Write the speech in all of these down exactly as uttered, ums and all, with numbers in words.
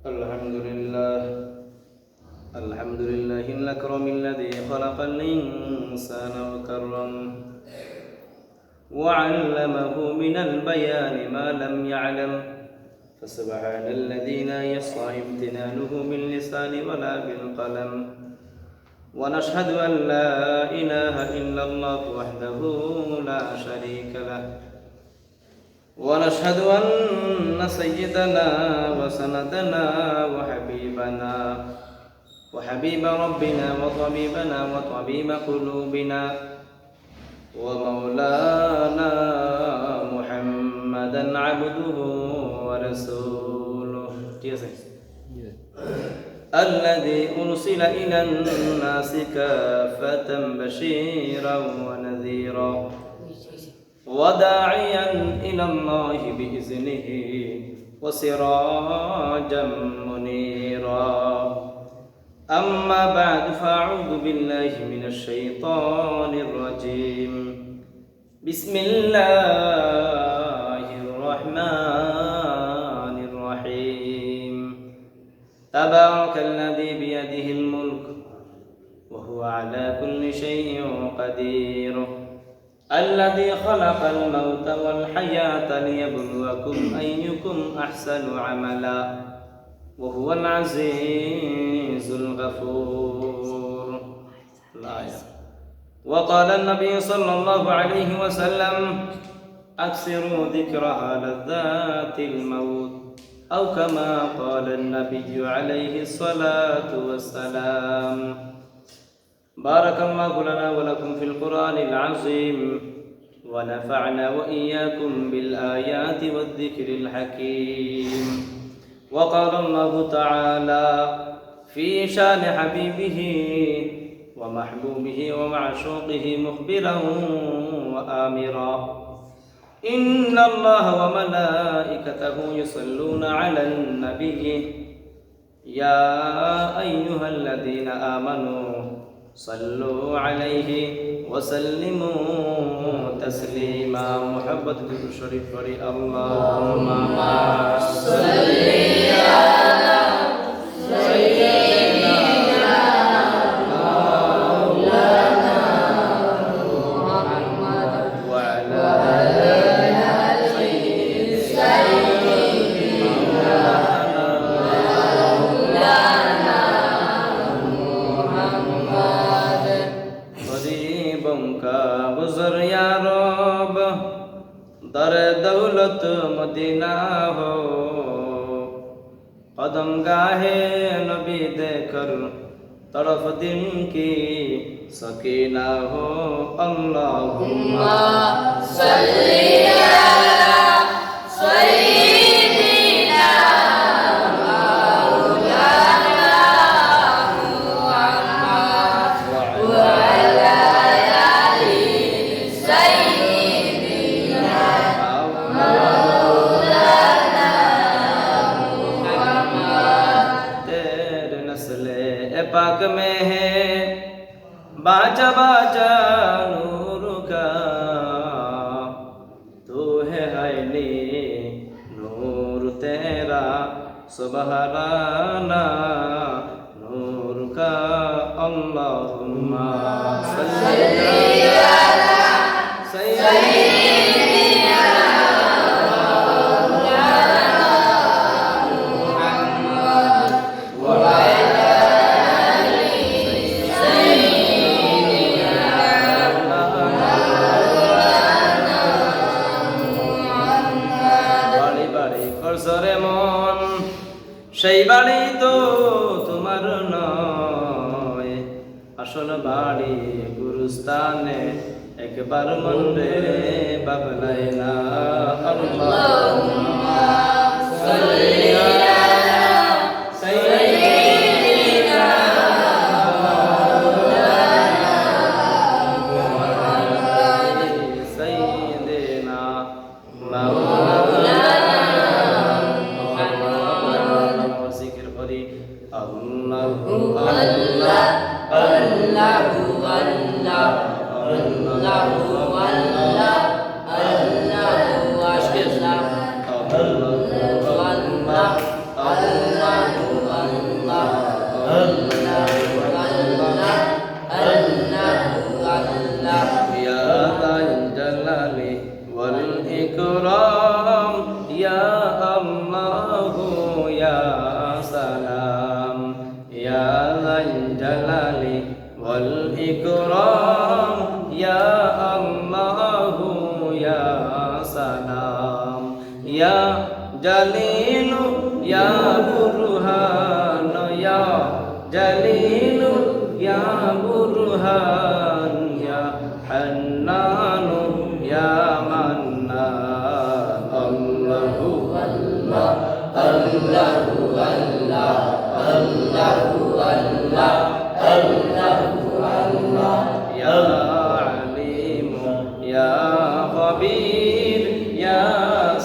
الحمد لله. الحمد لله الأكرم الذي خلق الإنسان وكرمه وعلمه من البيان ما لم يعلم، فسبحان الذي لا يصح امتنانه باللسان ولا بالقلم. ونشهد أن لا إله إلا الله وحده لا شريك له، ونشهد أن سيدنا وسندنا وحبيبنا وحبيب ربنا وطبيبنا وطبيب قلوبنا ومولانا محمدا عبده ورسوله. الذي أرسل إلى الناس كافة بشيرا ونذيرا وداعيا إلى الله بإذنه وسراجا منيرا. أما بعد، فأعوذ بالله من الشيطان الرجيم. بسم الله الرحمن الرحيم. تبارك الذي بيده الملك وهو على كل شيء قدير. الذي خلق الموت والحياة ليبلوكم أيكم أحسن عملا وهو العزيز الغفور. الآية. وقال النبي صلى الله عليه وسلم: أكثروا ذكرها لذات الموت، أو كما قال النبي عليه الصلاة والسلام. بارك الله لنا ولكم في القرآن العظيم، ونفعنا وإياكم بالآيات والذكر الحكيم. وقال الله تعالى في شان حبيبه ومحبوبه ومعشوقه مخبرا وآمرا: إن الله وملائكته يصلون على النبي، يا أيها الذين آمنوا صلوا عليه وسلموا تسليما. محبت درود شريف پڑھی، اللهم صل على سيدنا مولانا محمد وعلى آل سيدنا مولانا محمد. غریبوں کا گزر یا رب، در دولت مدینہ ہو. قدم گاہ نبی دے کر تڑپ دل کی سکینہ ہو. اللهم صل على سيدنا مولانا محمد وعلى آل سيدنا مولانا محمد. تیرے نسل پاک میں ہے باچا باچا نور کا، تو ہے عینی نور تیرا، سب گھرانہ نور کا. اللهم صل على سيدنا مولانا محمد وعلى آل سيدنا مولانا محمد. বাড়ি বাড়ি করছো রে মন, সেই বাড়ি তো তোমার নয়। আসল বাড়ি গুরুস্থানে, একবার মন রে বাবলাই না। اللهم صل على سيدنا مولانا محمد سيدنا مولانا محمد. জিকির করি, আল্লাহু আল্লাহ, আল্লাহু আল্লাহ, আল্লাহু আল্লাহ, আল্লাহু আল্লাহ. يا جليل يا برهان، يا جليل يا برهان، يا حنان يا منان. الله، الله، الله، الله، الله، الله، الله، الله. يا عليم يا خبير يا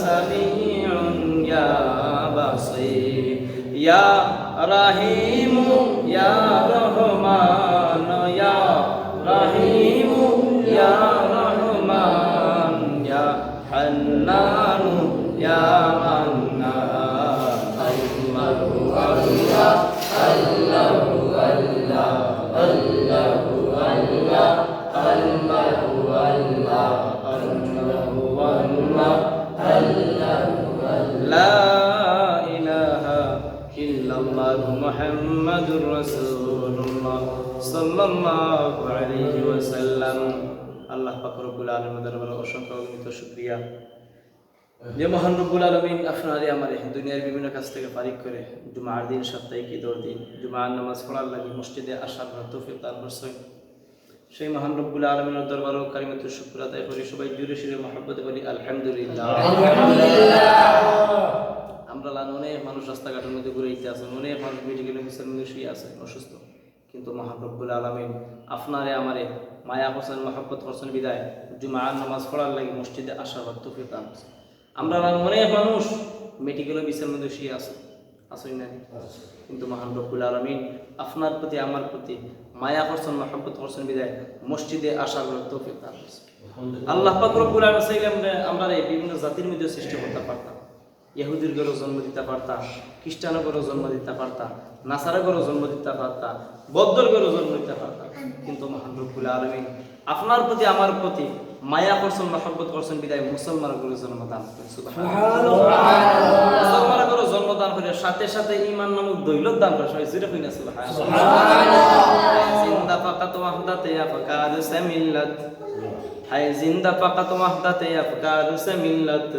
سميع يا بصير، يا رحيم يا رحمن، يا رحيم يا رحمن، يا حنان يا منان. الله، الله، الله، الله، الله، الله، الله، الله، الله، الله، الله، الله. لا إله إلا الله محمد رسول الله صلى الله عليه وسلم. আল্লাহ পাক রব্বুল আলামিনের দরবারে অসংখ্য অগণিত শুকরিয়া, যে মহান রব্বুল আলামিন আপনারে আমারে দুনিয়ার বিভিন্ন কাজ থেকে ফারিগ করে জুমার দিন, সাপ্তাহিক ঈদর দিন জুমার নামাজ পড়ার লাগি মসজিদে আসার তৌফিক দান করছইন। সেই মহান রব্বুল আলামিনের দরবারো কালিমাতুশ শুকর আদায় করি, সবাই জোরে সোরে মহব্বতে বলি, আলহামদুলিল্লাহ। আলহামদুলিল্লাহ। আমরা লান অনেক মানুষ রাস্তাঘাটের মধ্যে ঘুরে আইতে আছেন, অনেক মানুষ মেডিকেলের বিছানার মধ্যে শুয়ে আছেন অসুস্থ, কিন্তু মহান রব্বুল আলামিন আপনারে আমারে মায়া করছেন, মহব্বত করছেন বিদায় জুমার নামাজ পড়ার লাগি মসজিদে আসার তৌফিক দান করছেন। আমরা লান অনেক মানুষ মেডিকেলের বিছানার মধ্যে শুয়ে আছে, আছই না? কিন্তু মহান রব্বুল আলামিন আপনার প্রতি আমার প্রতি মায়া করছেন, মহব্বত করছেন বিদায় মসজিদে আসার তৌফিক দান করছেন। আল্লাহ পাক রব্বুল আলামিন চাইলে আমরা, আমরা এই বিভিন্ন জাতির মধ্যে সৃষ্টি করতে পারতাম, ইহুদির ঘরো জন্ম দিতে পারতাম, খ্রিস্টানর ঘরো জন্ম দিতে পারতাম, নাসারা ঘরো জন্ম দিতে পারতাম, বৌদ্ধর ঘরো জন্ম দিতে পারতাম, কিন্তু মহান রব্বুল আলামিন আপনার প্রতি আমার প্রতি মায়া করছেন, মহব্বত করছেন বিদায় মুসলমান ঘরো জন্ম দান করছেন। সুবহানাল্লাহ। মুসলমান ঘরো জন্ম দান করে সাথে সাথে ইমান নামক দৌলত দান করে। সবাই জোরে কই না সুবহানাল্লাহ। সুবহানাল্লাহ। জিন্দা ফাকাত ওয়াহদাতে আফকার সে মিল্লাত। হায় জিন্দা ফাকাত ওয়াহদাতে আফকার সে মিল্লাত।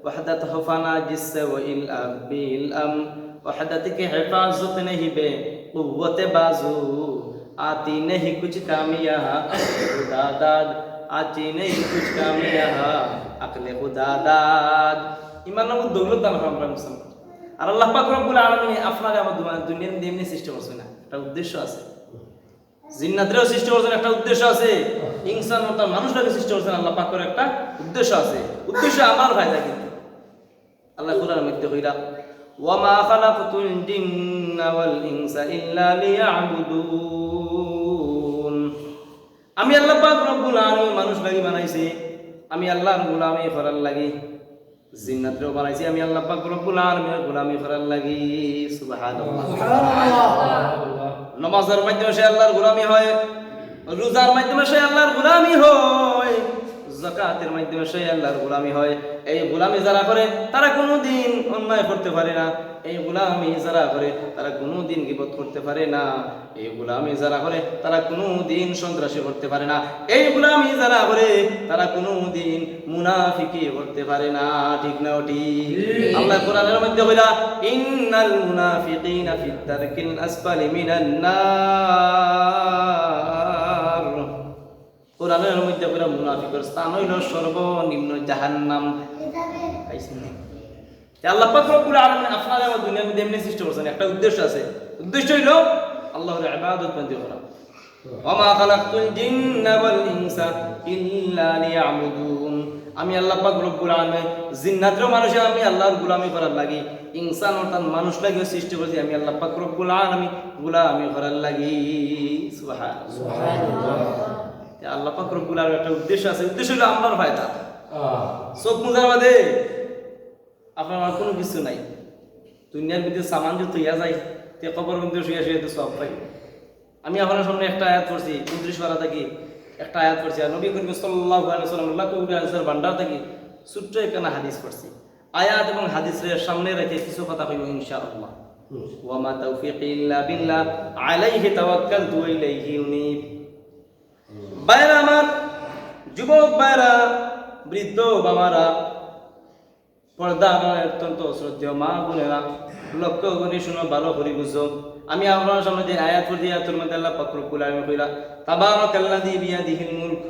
وحدت ہو فنا جس سے وہ الاب بھی الام۔ وحدت کی حفاظت نہیں بے قوت بازو، آتی نہیں کچھ کام یہاں خدا داد، آتی نہیں کچھ کام یہاں عقل خدا داد۔ ইমান নামক দৌলত দান করেন আমরা মুসলমান। আর আল্লাহ পাক রব্বুল আলামিন আপনারে আমার দুনিয়ার মধ্যে এমনি সৃষ্টি করছে না, একটা উদ্দেশ্য আছে। জিন্নাতরেও সৃষ্টি করছেন, একটা উদ্দেশ্য আছে। ইনসান অর্থাৎ মানুষটাকে সৃষ্টি করছেন আল্লাহ পাকের একটা উদ্দেশ্য আছে। উদ্দেশ্য আমার ফায়দা কিন্তু। আল্লাহ কোরআনের মধ্যে কইরা, "ওয়া মা খালাকতুল জিন্না ওয়াল ইনসা ইল্লা লিয়াবুদুন।" আমি আল্লাহ পাক রব্বুল আলামিন মানুষ লাগি বানাইছি, আমি আল্লাহর গোলামি করার লাগি। জিন্নাতরেও বানাইছি আমি আল্লাহ পাক রব্বুল আলামিনের গোলামি করার লাগি। সুবহানাল্লাহ। সুবহানাল্লাহ। নমাজের মাধ্যমে সে আল্লাহর গোলামি হয়, রোজার মাধ্যমে সে আল্লাহর গোলামি হয়, যাকাতের মাধ্যমে সে আল্লাহর গোলামি হয়। এই গোলামি যারা করে তারা কোনোদিন অন্যায় করতে পারে না। এই গোলামি যারা করে তারা কোনোদিন গীবত করতে পারে না। এই গোলামি যারা করে তারা কোনোদিন সন্ত্রাসী করতে পারে না। এই গোলামি যারা করে তারা কোনোদিন মুনাফিকি করতে পারে না। ঠিক না ঠিক? ঠিক। আল্লাহ কোরআনের মধ্যে কইরা, "ইন্নাল মুনাফিকিনা ফিদ দারকিল আসফালি মিনান নার।" কোরআনের মধ্যে কইরা মুনাফিকর স্থান হইল সর্বনিম্ন জাহান্নাম। পাইছেন নি? তে আল্লাহ পাক রব্বুল আলামিন আপনারে আমার দুনিয়ার মধ্যে এমনি সৃষ্টি করছেন, একটা উদ্দেশ্য আছে। উদ্দেশ্য হইল আল্লাহর ইবাদত বন্দেগি করা। "ওয়া মা খালাকতুল জিন্না ওয়াল ইনসা ইল্লা লিয়াবুদুন।" আমি আল্লাহ পাক রব্বুল আলামিন জিন্নাতরেও মানুষে আমি আল্লাহর গোলামি করার লাগি, ইনসান অর্থাৎ মানুষ লাগিও সৃষ্টি করছি আমি আল্লাহ পাক রব্বুল আলামিন গোলামি করার লাগি। সুবহানাল্লাহ। সুবহানাল্লাহ। তে আল্লাহ পাক রব্বুল আলামিন একটা উদ্দেশ্য আছে, উদ্দেশ্য হইল আমরার ফায়দা। আহ। চোখ মুজার বাদে আপনার আর কোনো কিছু নাই। দুনিয়ার ভিতরে সামান যে থইয়া যায়, তে কবর মধ্যে শুয়ে শুয়ে তো সব পাই। আমি আপনার সামনে একটা আয়াত পড়ছি, ঊনত্রিশ পারা থাকি একটা আয়াত পড়ছি। আর নবী করিম সাল্লাল্লাহু আলাইহি ওয়াসাল্লাম আল্লাহ কবুল আলাইহির ভান্ডার থাকি ছোট্ট একখানা হাদিস পড়ছি। আয়াত এবং হাদিসের সামনে রেখে কিছু কথা কইব ইনশাআল্লাহ। হুম। "ওয়া মা তাওফীকি ইল্লা বিল্লাহ, আলাইহি তাওয়াক্কালতু ওয়া ইলাইহি উনীব।" হুম। ভাইরা আমার, যুবক ভাইরা, বৃদ্ধ বাবারা, পর্দার আড়ালে অত্যন্ত শ্রদ্ধেয় মা বোনেরা, লক্ষ্য করি শুনো, ভালো করি বুঝো। আমি আপনার সামনে যে আয়াত পড়ছি, আয়াতের মধ্যে আল্লাহ পাক রব্বুল আলামিন কইলা, "তাবারাকাল্লাযী বিয়াদিহিল মুলক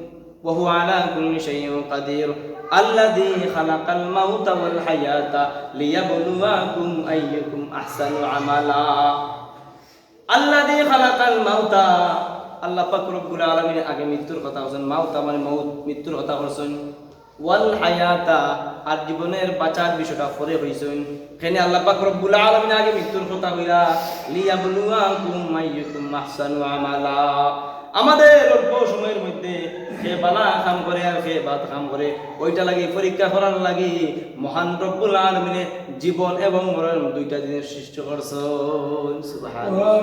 ওয়া হুয়া আলা কুল্লি শাইইন কাদির, আল্লাযী খালাকাল মাউতা ওয়াল হায়াতা লিয়াবলুয়াকুম আইয়ুকুম আহসানু আমালা।" আল্লাযী খালাকাল মাউতা, আল্লাহ পাক রব্বুল আলামিন আগে মৃত্যুর কথা কইছইন, মাউতা মানে মউত, মৃত্যুর কথা কইছইন। ওয়াল হায়াতা, আর জীবনের বাঁচার বিষয়টা পরে কইছইন। কেনে আল্লাহ পাক রব্বুল আলামিন আগে মৃত্যুর কথা কইলা, লিয়াবলুয়াকুম আইয়ুকুম আহসানু আমালা। আমাদের অল্প সময়ের মধ্যে কে ভালা কাম করে আর কে বাদ কাম করে, ওইটা লাগি পরীক্ষা করার লাগি মহান রব্বুল আলামিনে জীবন এবং মরণ দুইটা জিনিস সৃষ্টি করছইন। সুবহানাল্লাহ।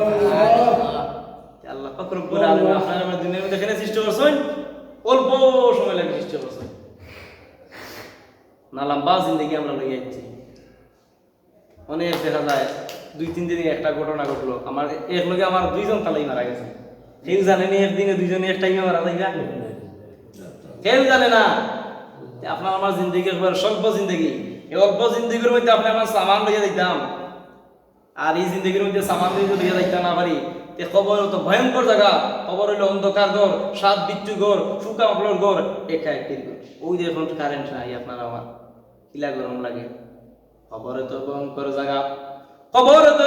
আল্লাহ পাক রব্বুল আলামিন আপনার আমার দুনিয়ার মধ্যে কেনে সৃষ্টি করছইন? অল্প সময় লাগি সৃষ্টি করছইন। না লম্বা জিন্দেগি আমরা লইয়া আইছি। অনেক দেখা যায় দুই তিন দিনে একটা ঘটনা ঘটলো, আমার এক লগে আমার দুইজন তালাই মারা গেছে। কেউ জানে নি একদিনে দুইজনে এক টাইমে মারা যাইবা? কেউ জানে না। তে আপনার আমার জিন্দেগি একবার স্বল্প জিন্দেগি, এই অল্প জিন্দেগির মধ্যে আপনি আমার সামান লইয়া যাইতাম, আর এই জিন্দেগির মধ্যে সামান লইয়া যদি লইয়া যাইতাম না পারি, তে কবর তো ভয়ঙ্কর জাগা। কবর অইলো অন্ধকার ঘর, সাত বিচ্ছু ঘর, ফুকা মাফলর ঘর, একা একির ঘর। ওই যে এখন কারেন্ট নাই আপনার আমার, কিলা গরম লাগে। কবরে তো ভয়ঙ্কর জাগা, কবরে তো